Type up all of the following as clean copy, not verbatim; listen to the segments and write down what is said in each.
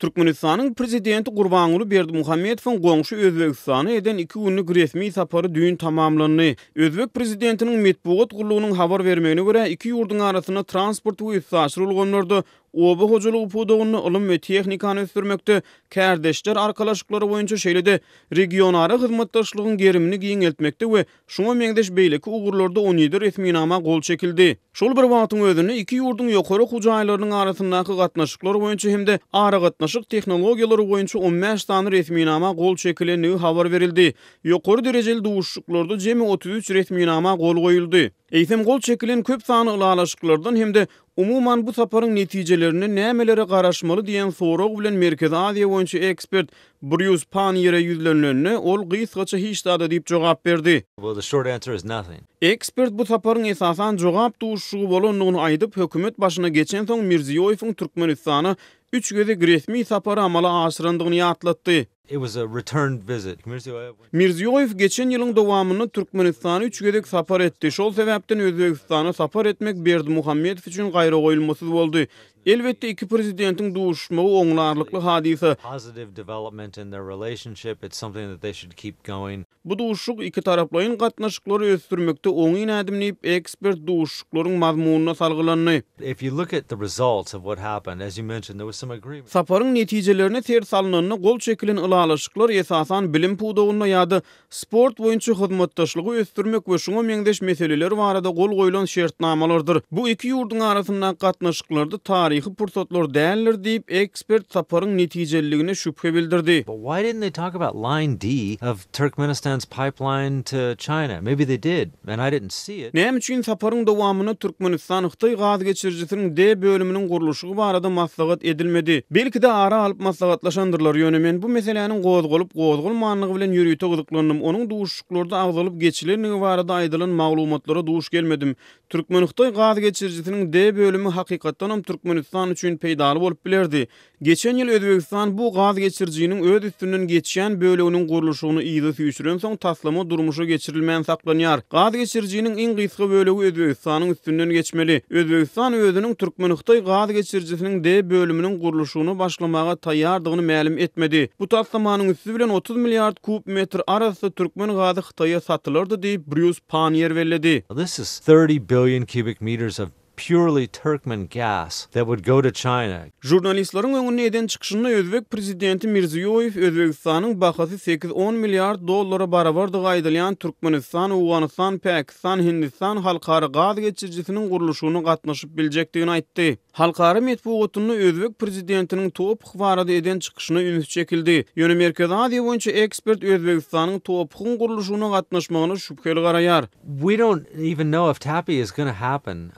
Türkmenistanyň Prezidenti Gurbanguly Berdimuhamedowyň goňşy Özbegistana eden iki günlük resmi sapary düýn tamamlandy. Özbek prezidentiniň metbugat gullugynyň habar bermegine görä, iki ýurduň arasynda transport we üstaşyr ulgamlarda, oba hojalygy pudagynda, ylym we tehnikany ösdürmekde, kärdeşler arkalaşyklary boýunça, şeýle-de regionara hyzmatdaşlygyň gerimini giňeltmekde we Şuňa meňzeş beýleki ugurlarda 17 resminama gol çekildi. Şol bir wagtyň özünde iki ýurduň ýokary okuw jaýlarynyň arasyndaky gatnaşyklar boýunça hem-de aragatnaşyk tehnologiýalary boýunça 15 sany resminama gol çekilendigi habar berildi. Ýokary derejeli duşuşyklarda jemi 33 resminama gol goýuldy. Eýsem gol çekilen köp sanly ylalaşyklardan hem-de umuman bu saparyň netijelerinden nämelere garaşmaly diýen sorag bilen Merkezi Aziýa boýunça ekspert Brýus Panniýere ýüzlenilende, ol gysgaça hiç zada diýip jogap berdi. Well, the short answer is nothing. Ekspert bu saparyň esasan jogap duşuşygy bolandygyny aýdyp, hökümet başyna geçensoň Mirziýoýewiň Türkmenistana üç gezek resmi sapary amala aşyrandygyny ýatlatdy. It was a return visit. Mirziýoýew went. Mirziýoýew geçen ýylyň dowamynda Türkmenistana üç gezek sapar etdi. Şol sebäpden Özbegistana sapar etmek Berdimuhamedow üçin gaýragoýulmasyz boldy. Elbetde, iki prezidentiň duşuşmagy oňlarlykly hadysa. Bu duşuşyk ikitaraplaýyn gatnaşyklary ösdürmekde oňyn ädim diýip, ekspert duşuşyklaryň mazmunyna salgylandy. Saparyň netijelerine ser salnanda, gol çekilen ylalaşyklar esasan bilim pudagynda ýa-da Sport boýunça hyzmatdaşlygy ösdürmek we şuňa meňzeş meseleler barada gol goýlan şertnamalardyr. Bu iki ýurduň arasyndaky gatnaşyklarda taryhy pursatlar däldir diýip, ekspert saparyň netijeliligine şübhe bildirdi. But why didn't they talk about line D of Turkmenistan's pipeline to China? Maybe they did and I didn't see it. Näme üçin saparyň dowamynda Türkmenistan-Hytaý gaz geçirijisiniň D bölüminiň gurluşygy barada maslahat edilmedi? Belki-de ara alyp maslahatlaşandyrlar, ýöne men bu meseläniň gozgalyp-gozgalmanlygy bilen ýörite gyzyklandym, onuň duşuşyklarda agzalyp geçilendigi barada aýdylan maglumatlara duş gelmedim. Türkmen-hytaý gaz geçirijisiniň D bölümi hakykatdanam Türkmenistan üçin peýdaly bolup bilerdi. Geçen ýyl Özbegistan bu gaz geçirijiniň öz üstünden geçýän böleginiň gurluşygyny yza süýşürensoň, taslama durmuşa geçirilmän saklanýar. Gaz geçirijiniň iň gysga bölegi Özbegistanyň üstünden geçmeli. Özbegistan özüniň türkmen-hytaý gaz geçirijisiniň D bölüminiň gurluşygyna başlamaga taýýardygyny mälim etmedi. Bu taslamanyň üsti bilen 30 milliard kub metr arassa türkmen gazy Hytaýa satylardy diýip, Brýus Panniýer belledi. This is 30 billion cubic meters of purely Turkmen gas that would go to China. Žurnalistleriň öňünde eden çykyşynda özbek prezidenti Mirziýoýew Özbegistanyň bahasy sekiz-on milliard dollara barabardygy aýdylýan Türkmenistan, Owganystan, Pakistan, Hindistan halkara gaz geçirijisiniň gurluşygyna gatnaşyp biljekdigini aýtdy. Halkara metbugatynda özbek prezidentiniň TOPH barada eden çykyşyna üns çekildi. Ýöne Merkezi Aziýa boýunça ekspert Özbegistanyň TOPH-yň gurluşygyna gatnaşmagyna şübheli garaýar. We don't even know if TAPI is gonna happen.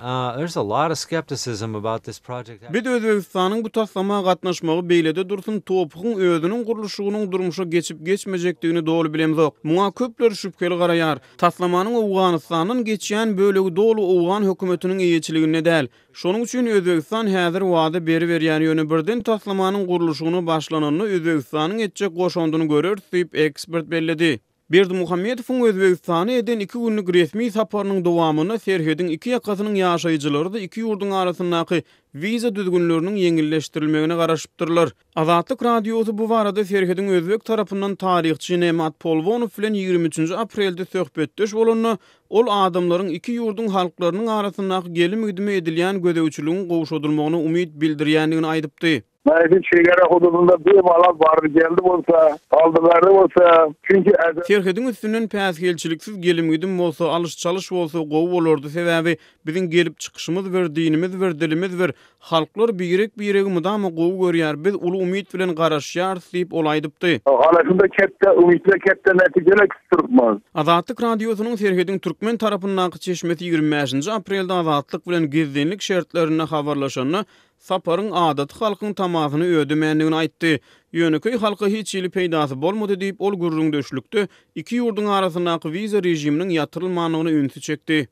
There's a lot of skepticism about this project. Biz Özbegistanyň bu taslama gatnaşmagy beýlede dursun, TOPH-yň özüniň gurluşygynyň durmuşa geçip-geçmejekdigini doly bilemzok. Muňa köpler şübheli garaýar. Taslamanyň Owganystandan geçýän bölegi doly owgan hökümetiniň eýeçiliginde däl. Şonuň üçin Özbegistan häzir wada beriberýär, ýöne birden taslamanyň gurluşygyna başlananda Özbegistanyň etjek goşandyny göreris diýip, ekspert belledi. Berdimuhamedowyň Özbegistana eden iki günlük resmi saparynyň dowamynda serhediň iki ýakasynyň ýaşaýjylary-da iki ýurduň arasyndaky wiza düzgünleriniň ýeňilleşdirilmegine garaşypdyrlar. Azatlyk Radiosy bu barada serhediň özbek tarapyndan taryhçy Nemat Polwonow bilen 23-nji aprelde söhbetdeş bolanda, ol adamlaryň iki ýurduň halklarynyň arasyndaky gelim-gidime edilýän gözegçiligiň gowşadylmagyna umyt bildirýändigini aýdypdy. Belki çegara hududynda bir mala bardy-geldi bolsa, aldy-berdi bolsa, çünki äze. Serhediň üstünden päsgelçiliksiz gelim-gidim bolsa, alyş-çalyş bolsa gowy bolardy, sebäbi biziň gelip çykyşymyz bir, dinimiz bir, dilimiz bir, halklar birek-biregi mydama gowy görýär, biz uly umyt bilen garaşýarys diýip, ol aýdypdy. Garaşynda ketde umytla ketde netijele kütdüripmiz. Azatlyk Radiosynyň serhediň türkmen tarapyndaky çeşmesi 25-nji aprelde Azatlyk bilen gizlinlik şertlerinde habarlaşanda, Saparyň adaty halkyň tamasyny ödemändigini aýtdy. Ýönekeý halka hiç hili peýdasy bolmady diýip, ol gürrüňdeşlikde iki ýurduň arasyndaky wiza režiminiň ýatyrylmandygyna ünsi çekdi.